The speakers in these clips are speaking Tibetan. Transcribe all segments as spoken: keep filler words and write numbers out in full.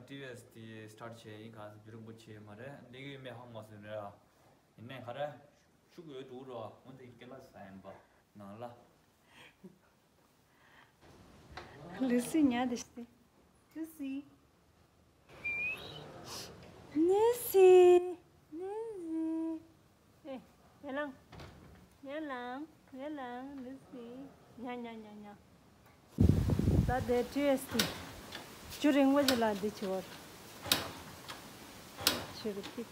ཊི་ཝི་ཨེསི་དེ་སི་ཊར་ཊི་བྱས་ཡིན། ག་ཚོད་རིང་པོ་བྱས་མ་རེད། ལེགས་ཡོད་མེད་ཧ་གོ་མ་སོང་རེད། ཡིན་ནའི་ག་རེ་ཤུགས་ཡོད་འགྲོ་རོགས། འོན་ཏེ་སྐེ་ལ་ས་ཡིན་པ་ནང་ལ། ལུ་སི་ཉལ་བསྡད་ཤག་ལུ་སི། ལུ་སི། ལུ་སི། ཨེ། ཡར་ལངས། ཡར་ལངས། ཡར་ལངས། ལུ་སི། ཉལ་ཉལ་ཉལ་ཉལ། ད་དེ་ཊི་ཝི་ཨེསི་དེ་ཆུ་རིང་པོ་ཞིག་ལ་འདི་བྱེད་པ། ཆུ་རུ་ཏིག་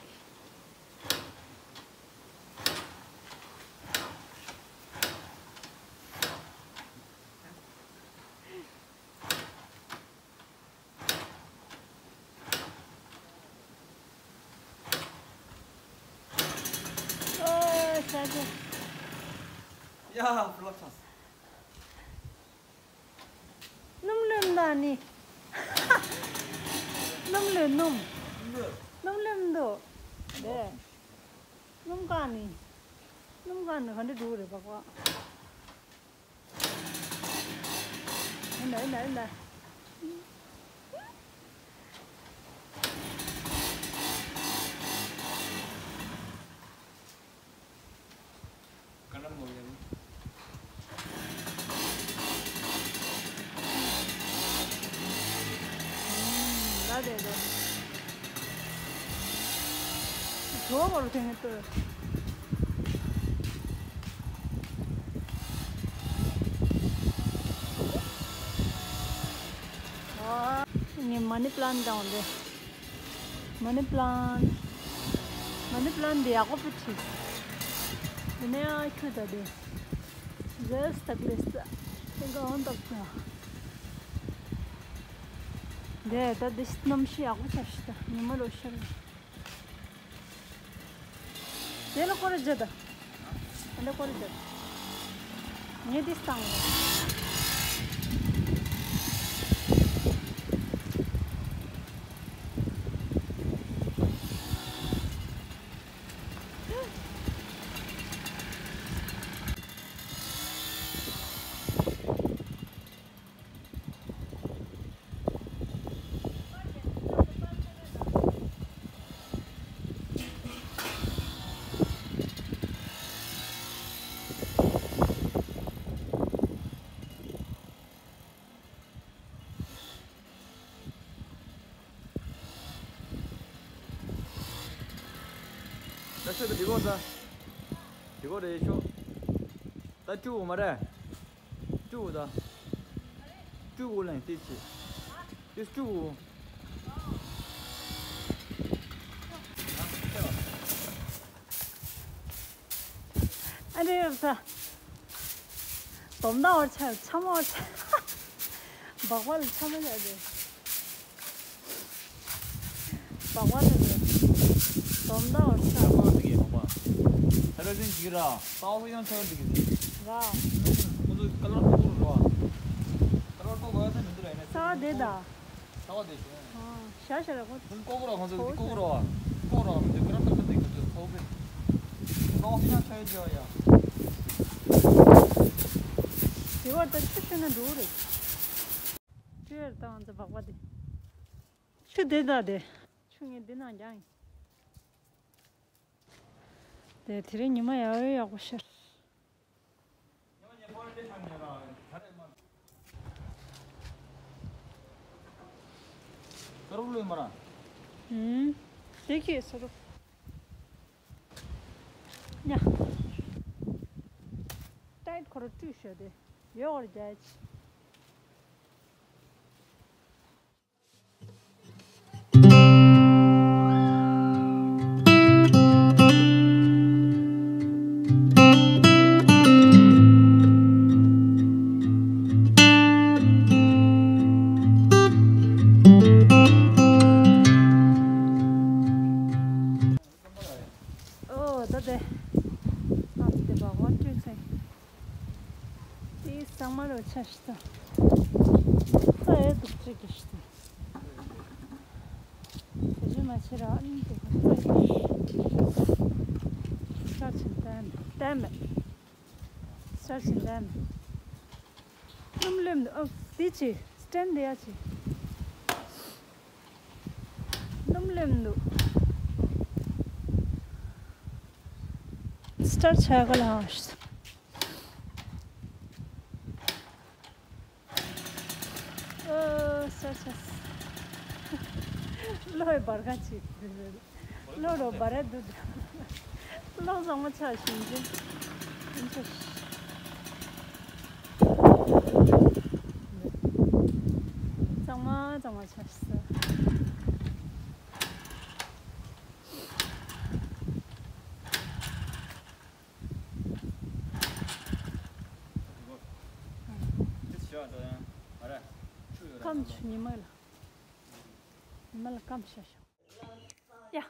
ཨོ། ཆ་ཆ། ཡ། བློ་ཆགས། སྣུམ་ལོན་ན་ནི། སྣུམ་ལོན། སྣུམ། སྣུམ་ལོན་འདུག་དེ། སྣུམ་བཀག་ནི། སྣུམ་བཀག་ནི་ག་འདྲ་འགྲོ་གི་རེད་པ་ཀོ། ཡིན་ད་ཡིན་ད་ཡིན་ད། ལ་དེ་དེ། ཇོ་བོར་དེ་ནས་ལྟོས། ཨ། ངས་མ་ནི་པི་ལན་ཊི་དང་དེ། མ་ནི་པི་ལན་ཊི། མ་ནི་པི་ལན་ཊི་འདི་ཡག་པོ་ཕུད་ཁྲིད། འདི་ནས་ཨ་ཁྱོད་ད་དེ། ཟས་སྟག་ལེ་ས། དེ་ག་འོང་ཏོག་ཙམ། དེ་ད་དེ་གནམ་གཤིས་ཡག་པོ་ཆགས་ཤག་ད་ཉི་མ་རོ་ཤར། དེ་ལ་སྐོར་ར་བརྒྱབ་ད། ཨ་ལ་སྐོར་ར་བརྒྱབ། ངས་འདི་བཏང་ལ། ད་ཤོད་དེ་འགྲིག་གོ་ད། འགྲིག་གོ་རེད་ཤོག་ད་བཅུག་གོ་མ་རེད། བཅུག་གོ་ད། བཅུག་གོ་ལན་ཏི་ཆི། ཏི་བཅུག་གོ། ཨ་རེ་ཡོད་ས། དོམ་དག་བར་ཆ་ཆ་མ་བར་ཆ། སྦག་སྦག་ལ་ཆ་མ་བྱ་རེད། སྦག་སྦག་ལ་རེད། དོམ་དག་བར་ཆ། ཆ་མ་ཟིག་གི་སྦག་སྦག་ད་ར་ཟིན་ཅིག་ར། ཏའོ་སུ་ཡང་ཆ་འདི་གི་ཟིན། ར། ཁོ་ཚོ་ཀ་ལར་ཏོག་ཏོག་ར། ཀ་ལར་ཏོག་གོ་ཡ་ས་མི་འདུག་ར་ཡིན་ན། ས་བ་དེ་ད། ས་བ་དེ་ཤོད། ཨ། ཤ་ཤ་ར་ཁོ། ཁོ་ཚོ་ལྐོག་གུ་ར། ཁོ་ཚོ་ལྐོག་གུ་ར། ལྐོག་ར་མི་འདུག་ཀ་ར་ཏག་ཏག་ཏག་ཁོ་ཚོ་ལྐོག་གུ། ལོག་ཤི་ན་ཆ་ཡོད་ཅོ་ཡ། དེ་བར་ད་ཆུ་ཤོད་ན་འགྲོ་གི་རེད། ཆུ་ཡར་བཏང་ཚེ་སྦག་སྦག་དེ། ཆུ་དེ་ད་དེ། ཆུ་ངས་འདི་ནང་རྒྱག་ཡིན། དེ་དེ་རིང་ཉི་མ་ཡག་ཡོད་ཡག་པོ་ཤར། ཀ་རུ་ལོས་མ་ར། ཨུམ། དེ་ཁྱེད་ས་རུ། ཉ། ཏའིད་ཁོ་ར་བཀྲུས་ཤོག་དེ། ཡོག་ར་རྒྱག་ཅི། ཨོ་ད་དེ། ཨ་དེ་བ་ཝ་ཊར་ཚེ། དེ་ཚང་མ་ལོ་ཆ་ཤི་ད། ས་ཨེ་དུག་ཅིག་གི་ཤི་ད། ད་ཅི་མ་ཆེ་ར་ཨ་ནི་དེ་ག་ས་ཡི། ས་ཆེན་ཏན་ཏན་མེད། ས་ཆེན་ཏན་མེད། ལུམ་ལུམ་ཨོ་དེ་ཆེ་སི་ཊེན་དེ་ཡ་ཆེ། སླེབས་འདུག་སི་ཊར་ཊི་བྱ་ག་ལ་ཧང་ཤི། ཨོ་སི་ཊར་ཊི་བྱས། གློག་གི་འབར་ག་ཅིག་གློག་རོ་འབར་ར་འདུག་གློག་བཟང་མོ་ཆགས་ཤིང་ཅི། གཙང་མ་གཙང་མ་ཆགས་སོང་། སྐམ་བྱུང་ཉི་མ་ལ། ཉི་མ་ལ་སྐམ་ཤ་ཤ། ཡ།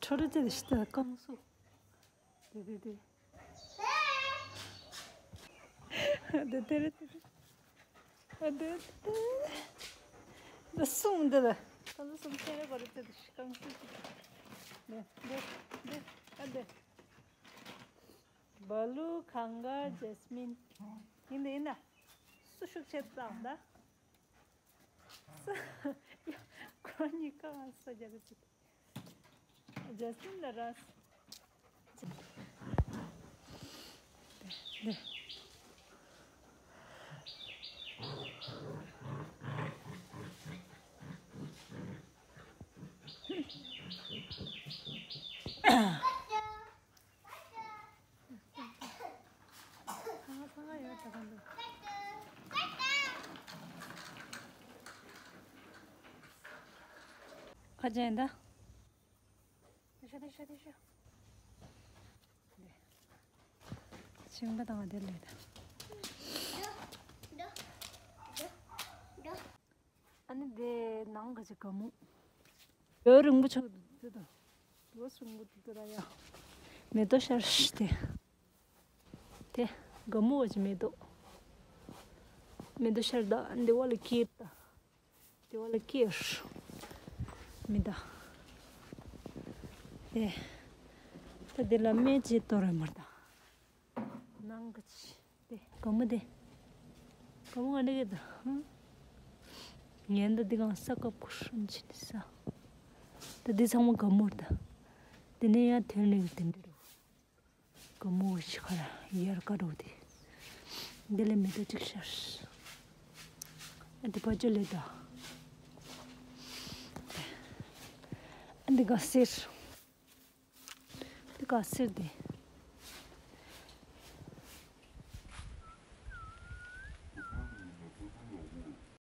ཁྲོ་རུ་ཙེ་དེ་ཤི་ཏ་སྐམ་སུ། དེ་དེ་དེ། དེ་དེ་རེད་དེ་དེ། དེ་དེ། འདི་གསུམ་འདི་ལ། ཁོང་ཚོ་གསུམ་ཁྱེད་རེ་གོ་རེ་ཙེ་དེ་ཤི་སྐམ་སུ་ཅིག་དེ་དེ་དེ་ཨ་དེ། བ་ལུ་གངས་དཀར་ཇེ་སི་མིན། ཡིན་ད་ཡིན་ད། སུ་ཤུགས་ཆེ་བཏང་ད། ཁོ་གཉིས་ཀ་ང་ས་རྒྱག་གི་ཅིག་ཇེ་སི་མིན་ལ་ར། ཁ་ཅན་ད། ཤིང་པ་དང་དེ་ལས་ད། ཨ་ནི་དེ་ནང་ག་ཅིག་ག་མུ། ཡོ་རིང་པོ་ཆགས་འདུག་དེ་དང་། ལོ་སུང་པོ་འདུག་དེ་ལ་ཡ། མེ་ཏོག་ཤར་ཤི་དེ། དེ་ག་མུ་བ་ཅི་མེ་ཏོག་མེ་ཏོག་ཤར་ད་འདི་བ་ལ་ཁྱེར་ད། དེ་བ་ལ་ཁྱེར། མི་ད། དེ། ད་དེ་ལ་མེ་ཅི་ཏོ་རེ་མར་ད། ནང་ག་ཅི། དེ་ག་མུ་དེ། ག་མུ་ང་འདྲ་གི་ད། ངན་ད་འདི་གང་ས་ཀབ་ཁུ་ཧྲུན་ཆི་ནི་ས། ད་འདི་ཚང་མ་ག་མུ་ད། དེ་ནས་ཡང་ཐོན་ནས་དེ་འདྲ་རུ། ག་མུ་ཤི་ཁ་ར་ཡར་ཀ་རུ་དེ། འདི་ལས་མེ་ཏོག་གཅིག་ཤར། ཨ་འདི་པ་ཅོ་ལེ་ད། ཨ་འདི་ག་སེར། འདི་ག་སེར་དེ།